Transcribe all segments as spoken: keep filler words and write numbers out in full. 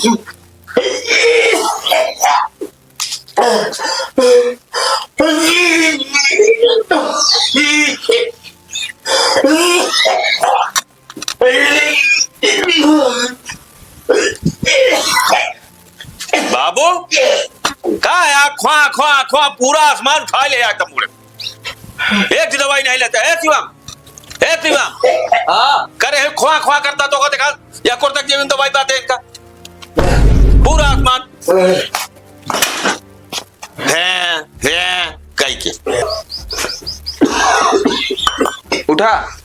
बाबू, का यार, ख्वा, ख्वा, ख्वा, पूरा आसमान उठा ले यार, एकदम पूरे। एक भी दवाई नहीं लेता। ए शिवम, ए शिवम। हाँ। करे है, ख्वा, ख्वा करता तो को देखा, या कोर तक जीवन दवाई बात है इनका। पूरा आसमान। हैं, हैं, कही के। उठा।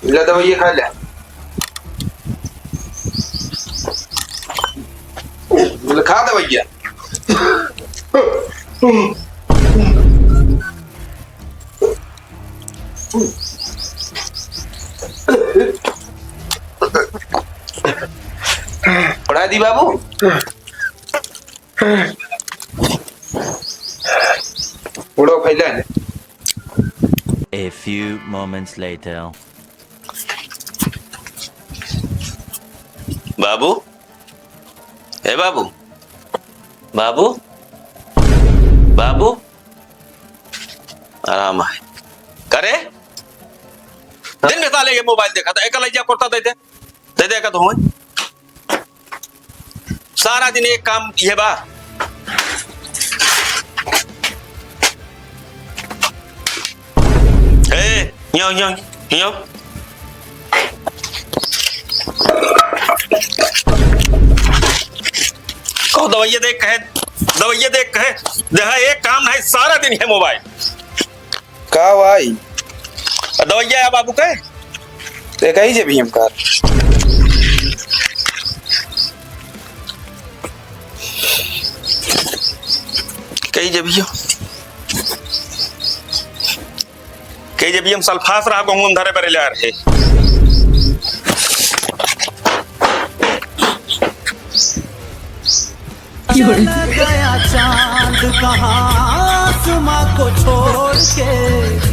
ले दवाइया खा ले। ले खा दवाइया। पड़ा दी बाबू। उड़ो फैला है। A few moments later. बाबू, ए बाबू, बाबू, बाबू, आराम है। करे? दिन में साले ये मोबाइल देखा था, एक लज्जा करता दे दे, दे दे का तो हमें। सारा दिन एक काम ये बा। ए, यो, यो, यो। कहो दवाइया देख कहे, दवाइया देख कहे, देखा एक काम नहीं, सारा दिन है मोबाइल। का भाई? दवाइया है बाबू के? ते कही जे भी हम कर। कही जे भी हो। कही जे भी हम सल्फास रहा, गंगुन धरे बरे ले आ रहे। चल गया चांद कहाँ आसमां को छोड़ के।